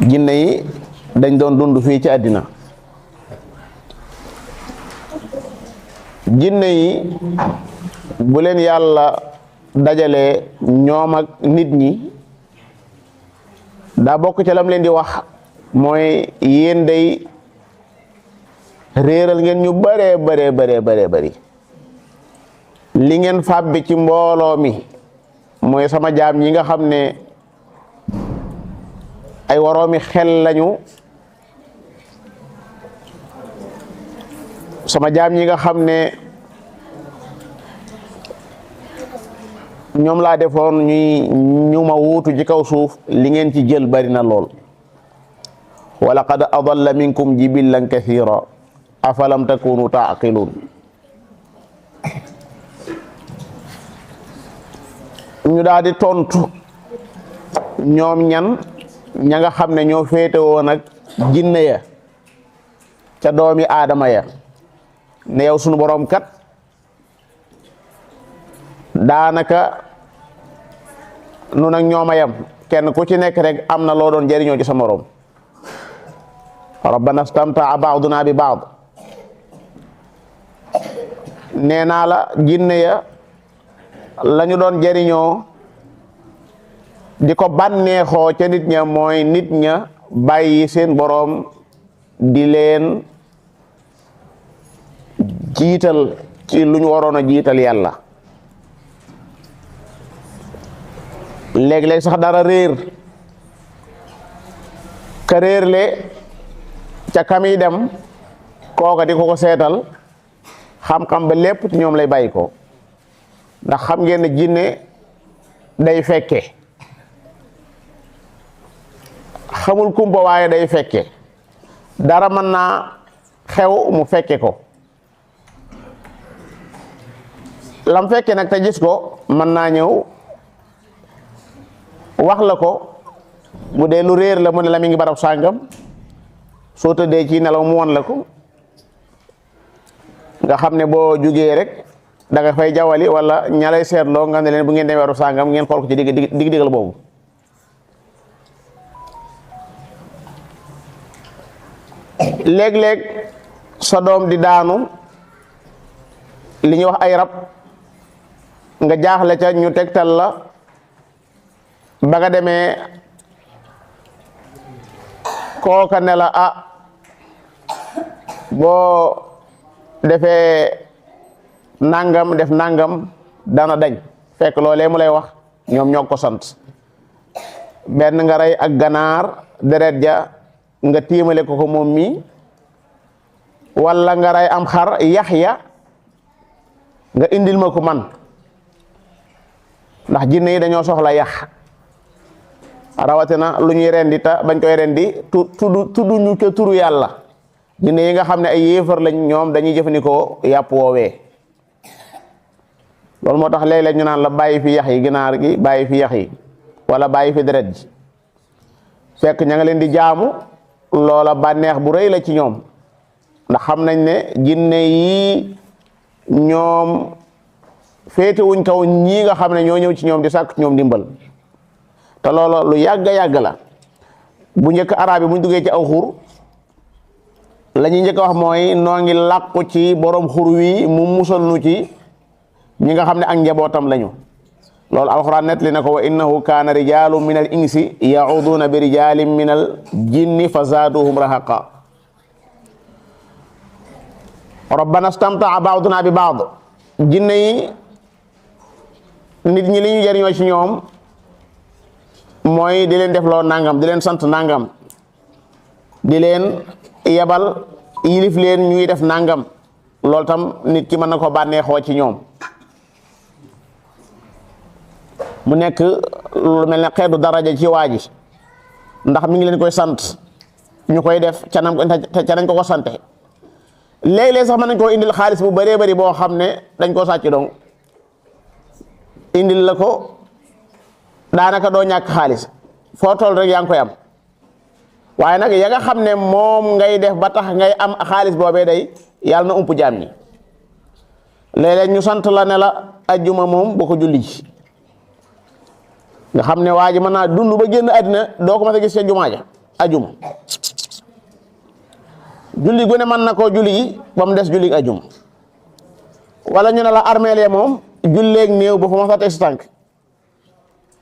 jinne yi dañ doon dund fii ci àddina. jinne yi bu leen yàlla dajalee ñoom ak nit ñi daa bokk ca lam leen di wax mooy yéen day réeral ngeen ñu bare bari li ngeen fàbbi ci mbooloo mi mooy sama jaam ñi nga xam ne ay waroomi xel lañu, sama jaam ñi nga xam ne ñoom laa defoon ñu ma wuutu ci kaw suuf, li ngeen ci jël bari na lool. wa laqad adalla minkum jibillan kathira afalam takunu taqilun. ñu daal di tontu ñoom ña nga xam ne ñoo féete woon ak jinne ya ca doomi aadama ya ne yow sunu borom kat daanaka nun ak ñooma yam, kenn ku ci nekk rek am na loo doon jëriñoo ci sa morom. rabbana stamtaa baaduna bi baad. nee naa la jinne ya lañu doon jëriñoo di ko bànneexoo ca nit ña mooy nit ña bàyyi seen boroom di leen jiital ci lu ñu waroon a jiital yàlla. léeg-léeg sax dara réer, ka réerle ca kami dem kooka di ko seetal, xam-xam ba lépp ci ñoom lay bàyyi ko. ndax xam ngeen ne jinne day fekke, xamul kumpa waaye day fekke. dara mën naa xew mu fekke ko, lam fekke nag te gis ko mën naa ñëw wax la ko. bu dee lu réer la mu ne la mi ngi barab sàngam, soo tëddee ci nelaw mu won la ko, nga xam ne boo jugee rek da nga fay jawali wala ña lay seetloo nga ne leen bu ngeen demee barab sàngam ngeen xool ko ci diggal boobu. léeg-léeg sa doom di daanu li ñuy wax ay rab, nga jaaxle ca ñu tegtal la ba nga demee kooka ne la boo defee nangam def nangam dana dañ, fekk loolee mu lay wax ñoom ñoo ko sant. benn nga rey ak ganaar deret ja nga tiimale ko moom mi, walla nga rey am xar yax ya nga indil ma ko man, ndax jinne yi dañoo soxla yax. rawatina lu ñuy rendi ta bañ koy rendi tudduñu ca turu yàlla. jinne yi nga xam ne ay yéefar lañ, ñoom dañuy jëfandikoo yàpp woowee. loolu moo tax léeg-léeg ñu naan la bàyyi fi yax yi ginaar gi, bàyyi fi yax yi, wala bàyyi fi deret ji, fekk ña nga leen di jaamu. loola bànneex bu rëy la ci ñoom, ndax xam nañ ne jinne yi ñoom féete wuñ kaw ñii nga xam ne ñoo ñëw ci ñoom di sàkk ñoom dimbal. te loola lu yàgg la. bu njëkk arab yi buñ duggee ci aw xur, la ñuy njëkk a wax mooy noo ngi làqu ci borom xur wi mu musal nu ci ñi nga xam ne ak njabootam lañu. loolu alxuraan nettali na ko, wa innahu kaana rijaalun min al insi ya'uduuna bi rijaalin min al jinni fa zaaduhum rahaqa. rabbana stamtaa baaduna bi baad. jinne yi nit ñi li ñu jëriñoo ci ñoom mooy di leen def loo nangam, di leen sant nangam, di leen yebal yilif leen ñuy def nangam. loolu tam nit ki mën na ko bànneexoo ci ñoom. mu nekk lu mel ne xeetu daraja ci waa ji, ndax mi ngi leen koy sant ñu koy def ca nañ ko sante. léeg-léeg sax mën nañ koo indil xaalis bu bëree bëri boo xam ne dañ koo sàcc dong indil la ko, daanaka doo ñàkk xaalis, foo toll rek yaa ngi koy am. waaye nag ya nga xam ne moom ngay def ba tax ngay am xaalis boobee day yàlla na ump jaam ñi. léeg-léeg ñu sant la ne la ajjuma moom boo ko julli ji, nga xam ne waa ji mën naa dund ba génn àddina doo ko mas a gis ca jumaa ja ajum julli gu ne mën na koo julli yi ba mu des julli ajum wala ñu ne la armeel ya moom julleeg néew ba fa ma sa teg sa tànk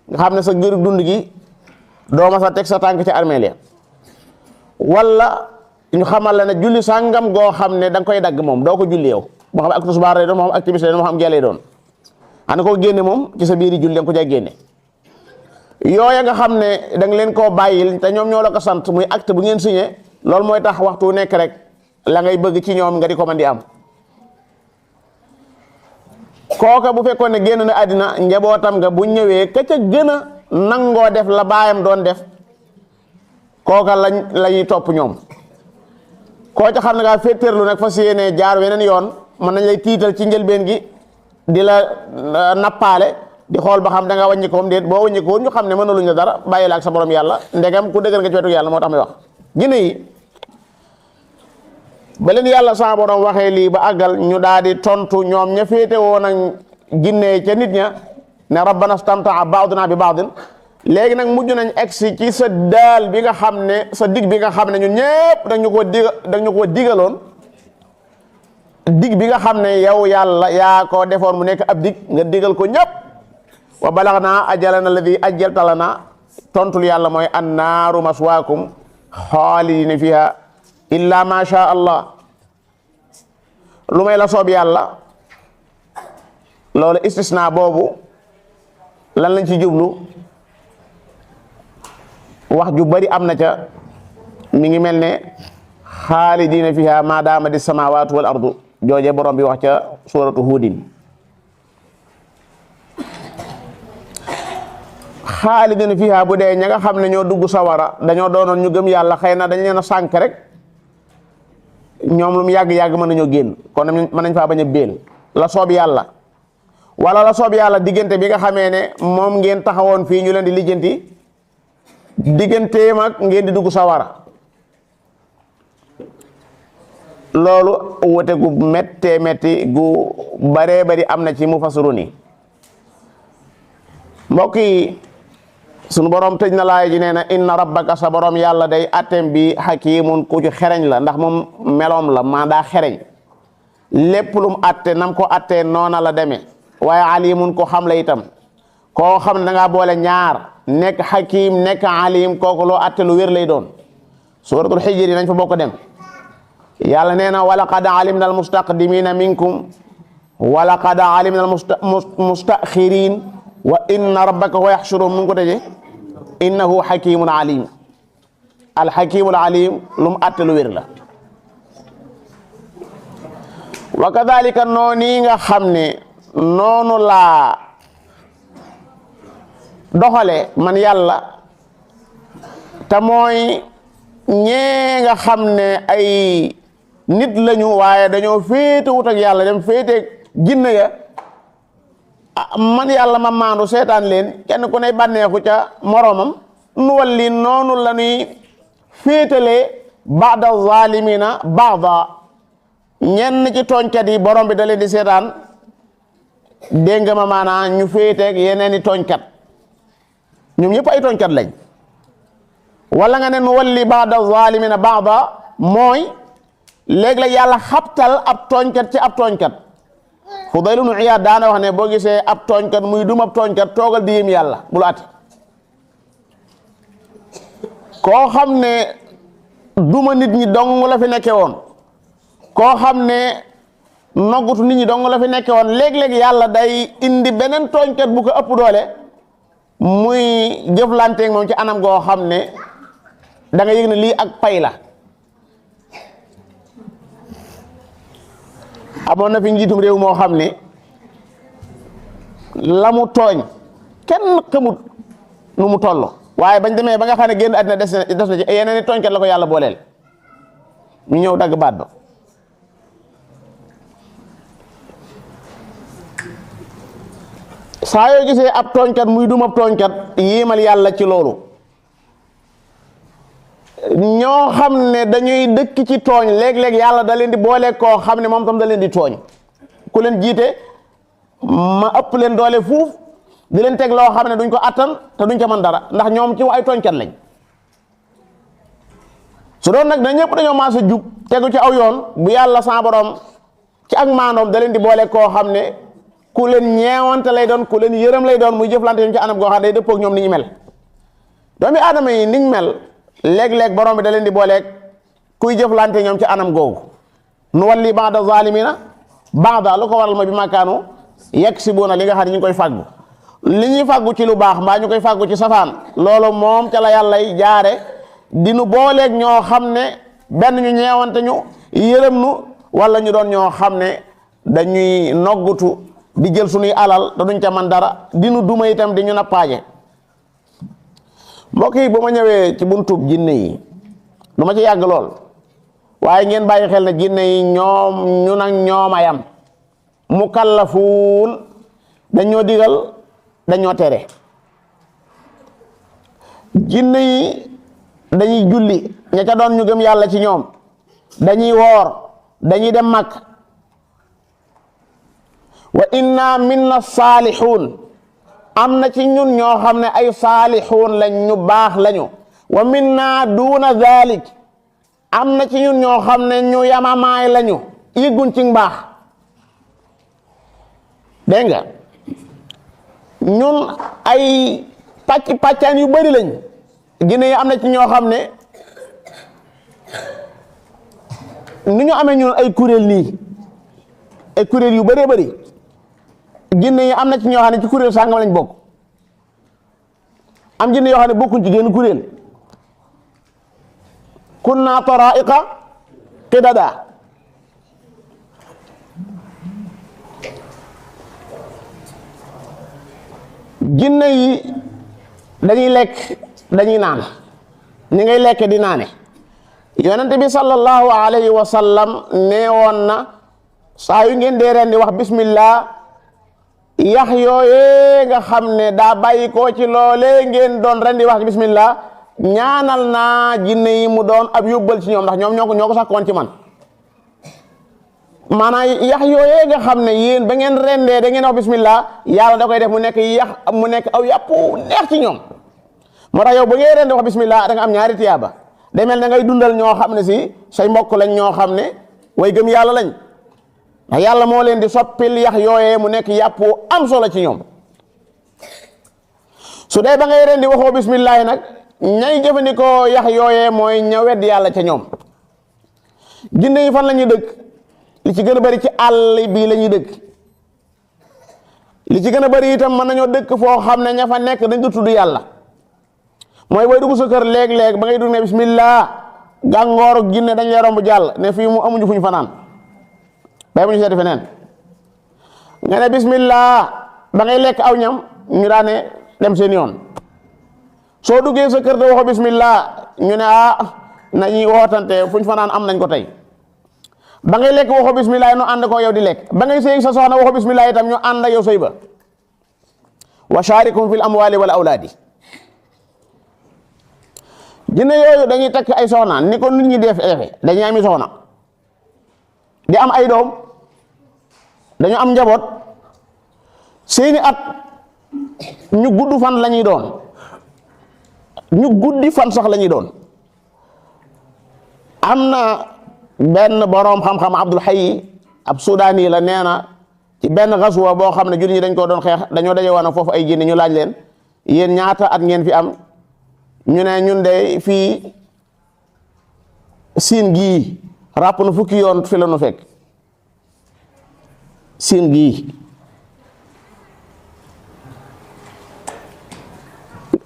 nga xam ne sa giiru dund gi doo ma sa teg sa tànk ci armeel ya wala ñu xamal la ne julli sàngam goo xam ne da nga koy dagg moom doo ko julli yow moo xam ak tisbaar lay doon moo xam ak timis lay doon moo xam gee lay doon ana koo génne moom ci sa biiri julli da nga ko cay génne yooya nga xam ne da nga leen koo bàyyil te ñoom ñoo la ko sant muy acte bu ngeen signé loolu mooy tax waxtu nekk rek la ngay bëgg ci ñoom nga di ko mën di am kooka bu fekkoon ne génn na àddina njabootam nga bu ñëwee ka ca gën a nangoo def la baayam doon def kooka lañuy topp ñoom koo ca xam ne ngaa féeteerlu nag fas yéene jaar weneen yoon mën nañ lay tiital ci njëlbeen gi di la nappaale di xool ba xam da nga wàññi ko déet boo wàññi ko ñu xam ne mënaluñ la dara bàyyi la ak sa borom yàlla ndegam ku dëgër nga ci wetu yàlla moo tax may wax jinne yi ba leen yàlla sa borom waxee lii ba àggal ñu daal di tontu ñoom ña féete woon ak jinne ca nit ña ne rabbana stamtaa baaduna bi baadin léegi nag mujj nañ egsi ci sa daal bi nga xam ne sa dig bi nga xam ne ñun ñëpp dañu ko digaloon dig bi nga xam ne yow yàlla yaa ko defoon mu nekk ab dig nga digal ko ñëpp wa balagnaa ajalana alladi ajjalta lana tontul yàlla mooy annaaru maswaakum xaalidina fiha illa ma sha allah lu may la soob yàlla loolu istisna boobu lan lañ ci jublu wax ju bari am na ca mi ngi mel ne xaalidina fiha ma daama di samawatu wal ardu jooje borom bi wax ca suratu Hudin xaalidina fiha bu dee ña nga xam ne ñoo dugg sawara dañoo doonoon ñu gëm yàlla xëy na dañ leen a sànk rek ñoom lu mu yàgg-yàgg mën nañoo génn kon mën nañ faa bañ a béel la soob yàlla wala la soob yàlla diggante bi nga xamee ne moom ngeen taxawoon fii ñu leen di lijjanti digganteem ak ngeen di dugg sawara loolu wote gu méttee métti gu baree bari am na ci mufassirun yi mbokk yi sunu borom tëj na laay ji nee na inna rabbaka sa borom yàlla day atteem bi hakimun ku ci xereñ la ndax moom meloom la maa daa xereñ lépp lu mu atte nam ko attee noona la demee waaye alimun ko xam la itam koo xam ne da ngaa boole ñaar nekk hakim nekk alim kooku loo atte lu wér lay doon suratul hijr nañ fa bokk dem yàlla nee na walaqad alimna al mustaqdimina minkum walaqad alimna al mustaxirin wa inna rabbaka huwa yaxshuruhum nu ko tëjee innahu hakimun alim al hakimul alim lu mu atte lu wér la wa kadhalika noonu nga xam ne noonu laa doxale man yàlla te mooy ñee nga xam ne ay nit lañu waaye dañoo féete wut ak yàlla dem féete jinne ya man yàlla ma maandu seetaan leen kenn ku ne bànneexu ca moroomam nu walli noonu la ñuy féetalee baada zalimina baada ñenn ci tooñkat yi borom bi da leen di seetaan dégg nga ma maanaa ñu féeteeg yeneen i tooñkat ñoom ñëpp ay tooñkat lañ wala nga ne nu walli baada zalimina baada mooy léeg-léeg yàlla xabtal ab tooñkat ci ab tooñkat Fudayl ibn Iyaad daana wax ne boo gisee ab tooñkat muy dum ab tooñkat toogal di yëm yàlla bul ati koo xam ne duma nit ñi dong la fi nekke woon koo xam ne noggutu nit ñi dong la fi nekke woon léeg-léeg yàlla day indi beneen tooñkat bu ko ëpp doole muy jëflanteeg moom ci anam goo xam ne da nga yëg ne lii ak pay la amoon na fi njiitum réew moo xam ne la mu tooñ kenn xamut nu mu toll waaye bañ demee ba nga xam ne génn àddina des na ci yeneen i tooñkat la ko yàlla booleel ñu ñëw dagg baat ba saa yoo gisee ab tooñkat muy dum ab tooñkat yéemal yàlla ci loolu ñoo xam ne dañuy dëkk ci tooñ léeg-léeg yàlla da leen di boole koo xam ne moom tam da leen di tooñ ku leen jiite ma ëpp leen doole fuuf di leen teg loo xam ne duñ ko attan te duñ ca mën dara ndax ñoom ci ay tooñkat lañ su doon nag da ñëpp dañoo maasa jub tegu ci aw yoon bu yàlla sa borom ci ak maandoom da leen di boole koo xam ne ku leen ñeewante lay doon ku leen yërëm lay doon muy jëflante ñoom ci anam goo xam day dëppoog ñoom ni ñu mel doomi aadama yi niñ mel léeg-léeg borom bi da leen di booleeg kuy jëflante ñoom ci anam googu nu walli ba'da zalimina ba'da lu ko waral ma bi makaanu yaksibuuna li nga xam ne ñu ngi koy fàggu li ñuy fàggu ci lu baax mbaa ñu koy fàggu ci safaan loolu moom ca la yàllay jaare dinu booleeg ñoo xam ne benn ñu ñeewante ñu yërëm nu wala ñu doon ñoo xam ne dañuy noggutu di jël suñuy alal te duñ ca man dara dinu duma itam di ñu nappaaje mbokk yi bu ma ñëwee ci buntub jinne yi du ma ci yàgg lool waaye ngeen bàyyi xel ne jinne yi ñoom ñu nag ñoomayam mukallafuun dañoo digal dañoo tere jinne yi dañuy julli ña ca doon ñu gëm yàlla ci ñoom dañuy woor dañuy dem mag wa inna minna saalixuun am na ci ñun ñoo xam ne ay saalixuun lañ ñu baax lañu wa minna duuna dalik am na ci ñun ñoo xam ne ñu yamamaay lañu yëgguñ ci mbaax dégg nga ñun ay pàccaan yu bari lañ Ginne yi am na ci ñoo xam ne ni ñu amee ñun ay kuréel nii ay kuréel yu bëree bëri Ginne yi am na ci ñoo xam ne ci kuréel sàngam lañ bokk am jinne yoo xam ne bokkuñ ci génn kuréel kunna taraiqa qidada jinne yi dañuy lekk dañuy naan ni ngay lekk di naane yonente bi sallallahu alayhi wa sallam nee woon na saa yu ngeen dee rendi wax bismillah yax yooyee nga xam ne daa bàyyi koo ci loolee ngeen doon rendi wax bismillah ñaanal naa jinne yi mu doon ab yóbbal ci ñoom ndax ñoom ñoo ko sakkoon ci man maanaam yax yooyee nga xam ne yéen ba ngeen rendee da ngeen wax bismillah yàlla da koy def mu nekk aw yàpp neex ci ñoom moo tax yow ba ngay rendee wax bismillah da nga am ñaari tiyaaba day mel na ngay dundal ñoo xam ne si say mbokk lañ ñoo xam ne way gëm yàlla lañ ndax yàlla moo leen di soppil yax yooyee mu nekk yàpp am solo ci ñoom su dee ba ngay rendi waxoo bismillah nag ñay jëfandikoo yax yooyee mooy ña wedd yàlla ca ñoom jinne yi fan la ñuy dëkk li ci gën a bari ci àll bii la ñuy dëkk li ci gën a bari itam mën nañoo dëkk foo xam ne ña fa nekk dañ ko tudd yàlla mooy booy dugg sa kër léeg-léeg ba ngay dugg ne bismillah gàngooru jinne dañ lay romb jàll ne fii mu amuñu fuñ fanaan bay mu ñu seeti feneen nga ne bismillah ba ngay lekk aw ñam ñu daane dem seen yoon soo duggee sa kër da waxo bismillah ñu ne nañuy wootante fuñ fanaan am nañ ko tey ba ngay lekk waxo bismillah nu ànd ko yow di lekk ba ngay sëy sa soxna waxo bismillah itam ñu ànd ak yow sëy ba wa sharikum fil amwali wal awlaadi jinne yooyu dañuy takk ay soxna ni ko nit ñi def dañuy ami soxna di am ay doom dañu am njaboot seeni at ñu gudd fan la ñuy doon ñu guddi fan sax la ñuy doon am na benn boroom xam-xam Abdul Hayy ab Sudaani la nee na ci benn xasuwa boo xam ne jullit ñi dañ ko doon xeex dañoo daje woon foofu ay jinne ñu laaj leen yéen ñaata at ngeen fi am ñu ne ñun de fii siin gii ràpp na fukki yoon fi la nu fekk siin gii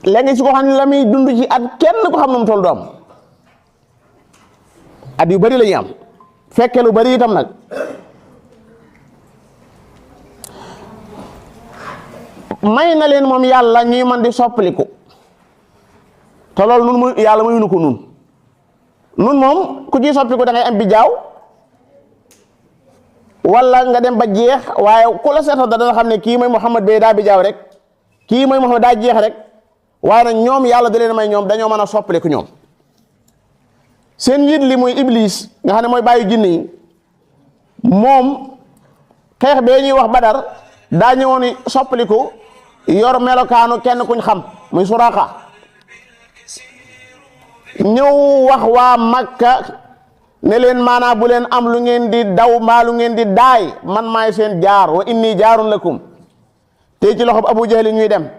léegi su ko xam ne la muy dund ci at kenn ko xam ne mu toll doom at yu bari la ñuy am fekke lu bari itam nag may na leen moom yàlla ñuy man di soppaliku te loolu nun mu yàlla mayunu ko nun moom ku ciy soppiku da ngay am bi jaaw wala nga dem ba jeex waaye ku la seeta da dana xam ne kii mooy Muhammad bee daa bi jaaw rek kii mooy Muhammad daa jeex rek waaye nag ñoom yàlla da leen may ñoom dañoo mën a soppaliku ñoom seen njiit li muy Iblis nga xam ne mooy bàyyi jinne yi moom xeex bee ñuy wax Badar daa ñëwoon soppaliku yor melokaanu kenn kuñ xam muy Suraaqa ñëw wax waa Makka ne leen maanaa bu leen am lu ngeen di daw mbaa lu ngeen di daay man maay seen jaar wa inni jaarun lakum te ci loxob Abu Jahli ñuy dem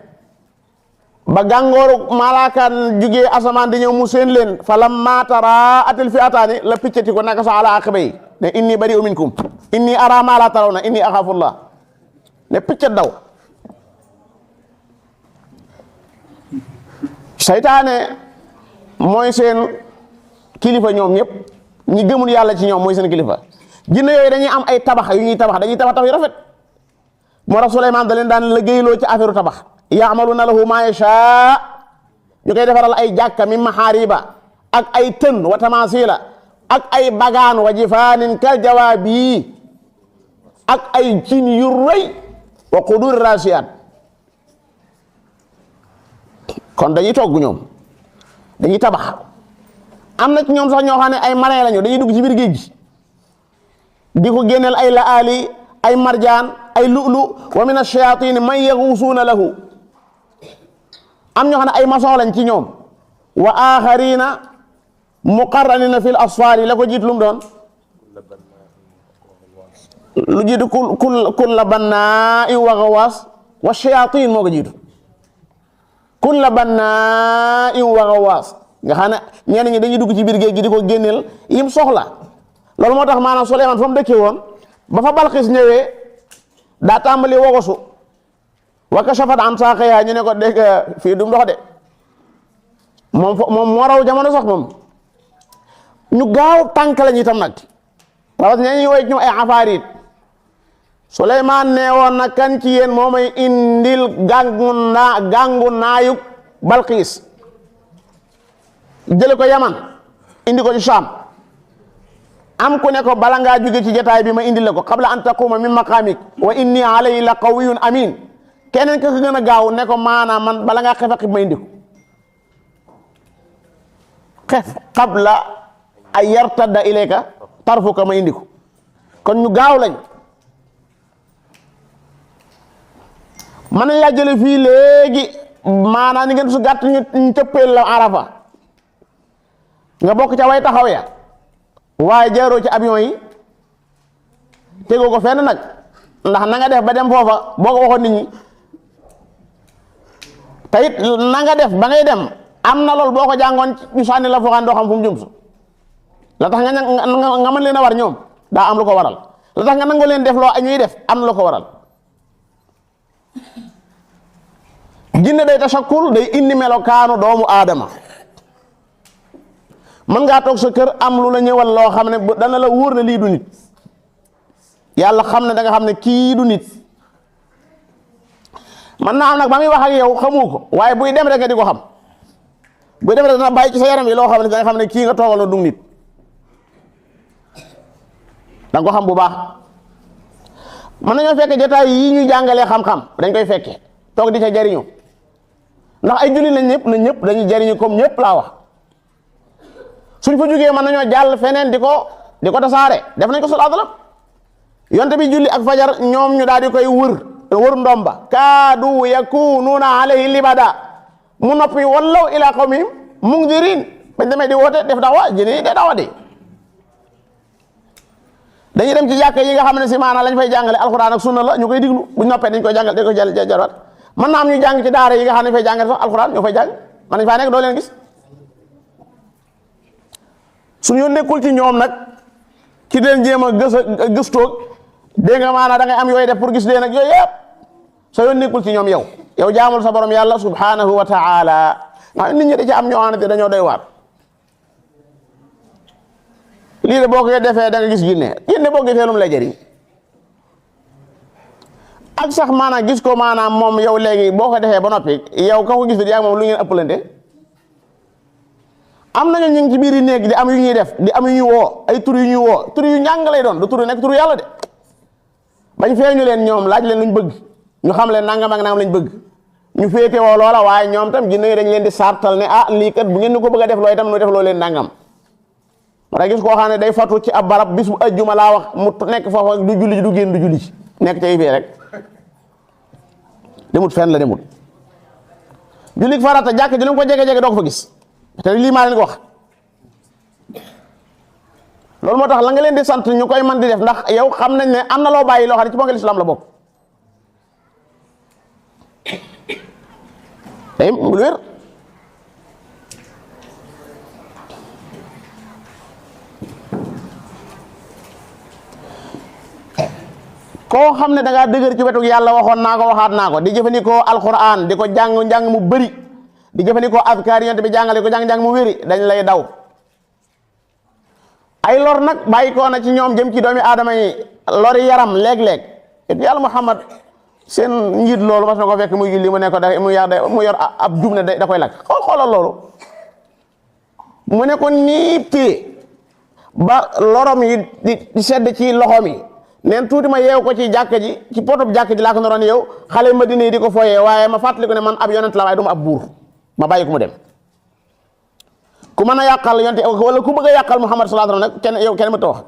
ba gàngooru malaaka jugee asamaan di ñëw mu seen leen fa lamma tara'atil fi'ataani la piccati ko naka sa ala aqibay ne inni bari'un minkum inni ara ma la tarawna inni axaafullah ne piccat daw saytaane mooy seen kilifa ñoom ñëpp ñi gëmul yàlla ci ñoom mooy seen kilifa jinne yooyu dañuy am ay tabax yu ñuy tabax dañuy tabax yu rafet moo tax Suleymaan da leen daan liggéeyloo ci affaire tabax ya'maluna lahu ma yasha ñu koy defaral ay jàkka min mahariba ak ay tën wa tamasila ak ay bagaan wa jifaanin kal jawaabi ak ay cin yu rëy wa qudur rasiat kon dañuy togg ñoom dañuy tabax am na ci ñoom sax ñoo xam ne ay marin lañu dañuy dugg ci biir géej gi di ko génneel ay laali ay marjaan ay lu'lu wa min ash-shayatin man yaghusuuna lahu am ñoo xam ne ay maçon lañ ci ñoom wa axarina muqarranina fil asfaari la ko jiit lu mu doon lu jiitu kulla bannaa'i wa gawaas wa shayatin moo ko jiitu kulla bannaa'i wa gawaas nga xam ne ñenn ñi dañuy dugg ci biir géej gi di ko génneel yim soxla loolu moo tax maanaam Suleymaan fa mu dëkkee woon ba fa Balqis ñëwee daa tàmbali wogosu wa kashafat an saaqihaa ñu ne ko dégg fii du ndox de moom moo raw jamono sax moom ñu gaaw tànk lañu itam nag parce que ñi woy ñu ay afaarit Suleymaan ne woon na kan ci yéen moo may indil gàngu naayug Balqis jële ko Yaman indi ko ci Sham am ku ne ko bala ngaa jóge ci jotaay bi ma indil la ko qabla an taquma min maqamik wa inni alayhi la qawiyyun amin keneen ka gën a gaaw ne ko maanaam man bala ngaa xef a xib ma indi ko xef qabla ay yartadda ilayka tarfuka ma indi ko kon ñu gaaw lañ mën nañ laa jële fii léegi maanaam ni ngeen su gàtt ñu tëppeel la Arafa nga bokk ca way taxaw ya waaye jaaroo ci avion yi tegoo ko fenn nag ndax na nga def ba dem foofa boo ko waxoon nit ñi te it na nga def ba ngay dem am na lool boo ko jàngoon ñu sànni la fooxaan doo xam fu mu jëm su la tax nga mën leen a war ñoom daa am lu ko waral la tax nga nangu leen def loo ñuy def am na lu ko waral jinne day tashakkul day indi melokaanu doomu aadama mën ngaa toog sa kër am lu la ñëwal loo xam ne dana la wóor na lii du nit yàlla xam ne da nga xam ne kii du nit man naa am nag ba muy wax ak yow xamu ko waaye buy dem rek nga di ko xam buy dem rek dana bàyyi ci sa yaram yi loo xam ne da nga xam ne kii nga toogal na du nit da nga ko xam bu baax mën nañoo fekke jotaay yi ñuy jàngalee xam-xam dañ koy fekke toog di ca jariñu ndax ay julli lañ ñëpp dañuy jariñu comme ñëpp laa wax suñ fa jógee mën nañoo jàll feneen di ko tasaare def nañ ko sallallahu alayhi wasallam yonte bi julli ak fajar ñoom ñu daal di koy wër ndomba kaadu yakunuuna alayhi libada mu noppi wallaw ila qawmihim mundirin bañ demee di woote def dawa jëni de dawa di dañuy dem ci jàkk yi nga xam ne si maanaam lañ fay jàngale alxuraan ak sunna la ñu koy diglu buñ noppee dañ koy jàngal dañ koy jarwaat mën naa am ñu jàng ci daara yi nga xam ne fay jàngale sax alxuraan ñoo fay jàng man nañ faa nekk doo leen gis suñu nekkul ci ñoom nag ci den jéem a gëstoog dégg nga maanaam da ngay am yooyu def pour gis leen ak yooyu yëpp soo yoon nekkul ci ñoom yow jaamul sa borom yàlla subhanahu wa taala nit ñi da ci am ñoo xamante dañoo doy waar lii de boo ko defee da nga gis jinne boo ko gisee lu mu lay jëriñ ak sax maanaam gis ko maanaam moom yow léegi boo ko defee ba noppi yow ka ko gis yaa moom lu ngeen ëppalante am nañu ñu ngi ci biir yi néeg di am yu ñuy def di am yu ñuy woo ay tur yu ñuy woo tur yu ñàng lay doon du tur nekk tur yàlla de bañ feeñu leen ñoom laaj leen luñ bëgg ñu xam leen nangam ak nangam lañ bëgg ñu féete woo loola waaye ñoom tam jinne yi dañ leen di sartal ne ah lii kat bu ngeen ni ko bëgg a def loo itam nu def loo leen nangam ma da gis koo xam ne day fatu ci ab barab bis bu ajjuma laa wax mu nekk foofa du julli du génn du julli ci nekk ca fee rek demut fenn la demut julli farata jàkk ji lu ko jege-jege doo ko fa gis te lii maa leen ko wax loolu moo tax la nga leen di sant ñu koy man di def ndax yow xam nañ ne am na loo bàyyi loo xam ne ci bonk lislaam la bokk day lu wér koo xam ne da ngaa dëgër ci wetu yàlla waxoon naa ko waxaat naa ko di jëfandikoo alquran di ko jàng mu bëri di jëfandikoo azkaar yonent bi jàngale ko jàng mu wéri dañ lay daw ay lor nag bàyyi ko na ci ñoom jëm ci doomi aadama yi lori yaram léeg-léeg et yàlla Muhammad seen njiit loolu mas na ko fekk muy julli mu ne ko mu yor ab jum ne da koy lakk xoolal loolu mu ne ko nii téye ba lorom yi di sedd ci loxoom yi neen tuuti ma yeew ko ci jàkka ji ci potob jàkka ji laa ko noroon yow xale Madina yi di ko fooyee waaye ma fàttali ko ne man ab yonent la waaye du ma ab buur ma bàyyi ko mu dem ku mën a yàqal yonent wala ku bëgg a yàqal Muhammad sallallahu alayhi wasallam nag kenn ma ta wax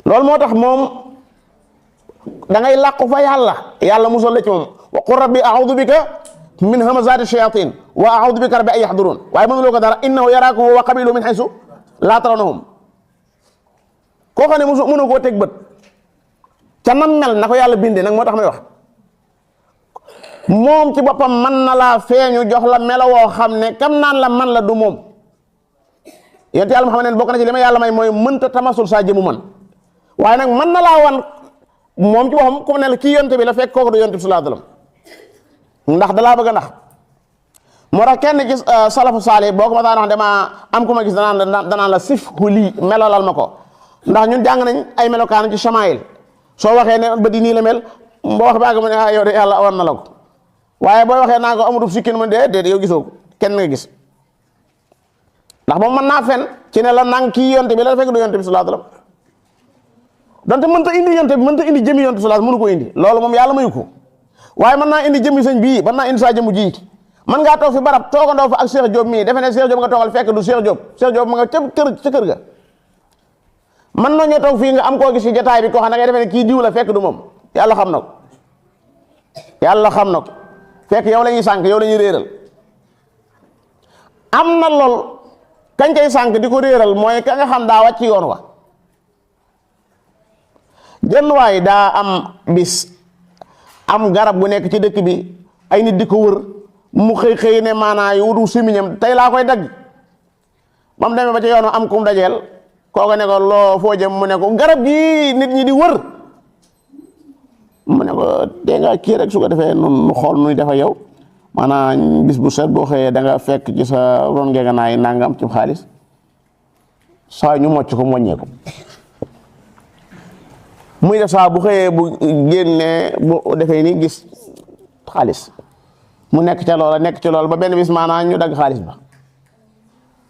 loolu moo tax moom da ngay làqu fa yàlla musal la ci moom wa qul rabbi a'udhu bika min hamazati shayatin wa a'udhu bika rabbi an yahdurun waaye mënuloo ko dara innahu yaraakum wa qabiluhu min haythu la tarawnahum koo xam ne mënu koo teg bët ca nam mel na ko yàlla bindee nag moo tax may wax moom ci boppam mën na laa feeñu jox la melo woo xam ne kam naan la man la du moom yonent yàlla Muhammad ne bokk na ci li ma yàlla may mooy mënta tamasul saa jëmu man waaye nag mën na laa wan moom ci boppam ku ne la kii yonent bi la fekk kooku du yonent bi sallallahu alayhi wasallam ndax dalaa bëgg a ndax moo tax kenn gis salafu saalih boo ko ma taan wax dama am ku ma gis danaan la sif huli melalal ma ko ndax ñun jàng nañ ay melokaan ci Chamaïl soo waxee ne ba di nii la mel boo wax ba àgg ma ne yow de yàlla war na la ko waaye boo waxee naa ko amutub sikkin ma déedéet yow gisoo ko kenn nga gis ndax moom mën naa fen ci ne la nang kii yonte bi la fekk du yonte bi sallallahu alayhi wasallam donte mënta indi yonte bi mënta indi jëmi yonte sallallahu mënu ko indi loolu moom yàlla mayu ko waaye mën naa indi jëmi sëñ bii mën naa indi saa jëmu ji mën ngaa toog fi barab toogandoo fa ak Cheikh Diop mii defe ne Cheikh Diop nga toogal fekk du Cheikh Diop ma nga ca kër ga man na ñoo toog fii nga am koo gis ci jotaay bi koo xam ne ngay defee ne kii diw la fekk du moom yàlla xam na ko fekk yow la ñuy sànk yow la ñuy réeral am na lool kañ koy sànk di ko réeral mooy ka nga xam daa wàcc yoon wa jënn waay daa am bis am garab gu nekk ci dëkk bi ay nit di ko wër mu xëy ne maanaa yu wutu simiñam tey laa koy dagg ba mu demee ba ci yoon wa am kum dajeel kooka ne ko loo foo jëm mu ne ko garab gi nit ñi di wër mu ne ko dee nga kii rek su ko defee nu xool nuy defa yow maanaam bis bu set boo xëyee da nga fekk ci sa ron ngeganaay nangam ci xaalis saa ñu mocc ko moññee ko muy def saa bu xëyee bu génnee bu defee ni gis xaalis mu nekk ca loola ba benn bis maanaam ñu dagg xaalis ba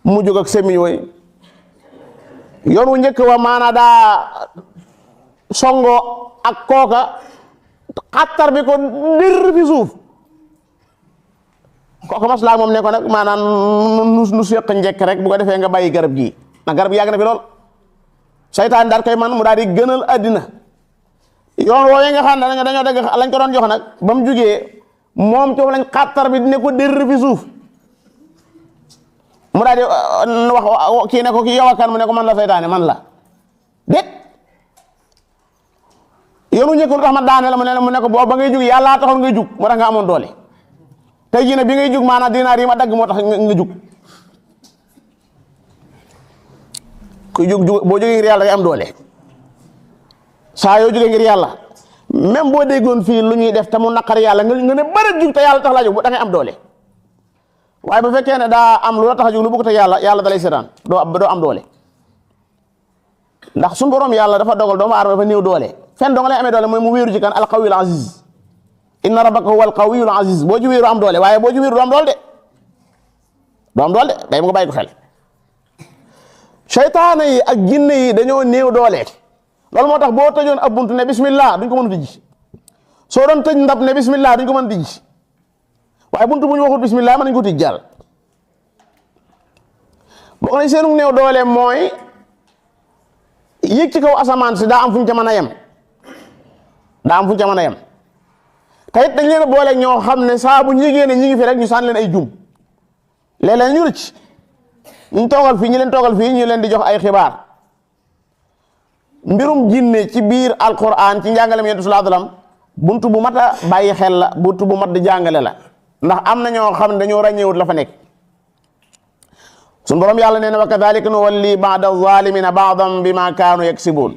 mu jóg ak semiñ woy yoon wu njëkk wa maana daa songo ak kooka xattar bi ko dir fi suuf kooka maslaa moom ne ko nag maanaam nu séq njëkk rek bu ko defee nga bàyyi garab gii ndax garab gi yàgg na fi lool saytaan daal koy man mu daal di gënal àddina yoon woowee nga xam ne dañoo dagg lañ ko doon jox nag ba mu jugee moom coof lañ xattar bi ne ko dir fi suuf mu daal di wax kii ne ko kii yow kan mu ne ko man la saytaane man la déet yoonu njëkk lu tax ma daane la mu ne ko boobu ba ngay jug yàllaa taxoon ngay jug moo tax nga amoon doole tey jii ne bi ngay jug maanaam dinaar yi ma dagg moo tax nga jug ku jug boo jógee ngir yàlla ngay am doole saa yoo jógee ngir yàlla même boo déggoon fii lu ñuy def te mu naqar yàlla nga ne bëri jug te yàlla tax laa jug da ngay am doole waaye bu fekkee ne daa am lu la tax a jóg lu bëgg te yàlla dalay seetaan doo am doole ndax suñu borom yàlla dafa dogal doomu aadama dafa néew doole fenn doo nga lay amee doole mooy mu wéeru ci kan alqawiyul aziz inna rabbaka huwa alqawiyul aziz boo ci wéeru am doole waaye boo ci wéeru doo am doole de day mu nga bàyyi ko xel seytaane yi ak jinne yi dañoo néew doole loolu moo tax boo tëjoon ab buntu ne bismillah duñ ko mën a tijji soo doon tëj ndab ne bismillah duñ ko mën a tijji waaye buntu bu ñu waxul bismillah mën nañ ko tijji jàll boo xam ne seenu néew doole mooy yéeg ci kaw asamaan si daa am fu ñu ca mën a yem te it dañ leen a boole ñoo xam ne saa bu ñu yëgee ne ñi ngi fi rek ñu sànni leen ay jum léeg-léeg ñu rëcc ñu toogal fii ñu leen toogal fii ñu leen di jox ay xibaar mbirum jinne ci biir alquran ci njàngalem yonent sallallahu alayhi wasallam buntu bu mat a bàyyi xel la buntu bu mat di jàngale la ndax am na ñoo xam ne dañoo ràññeewut la fa nekk suñu borom yàlla nee na wa kadhalika nuwalli ba'da zalimina ba'dan bima kaanu yaksibun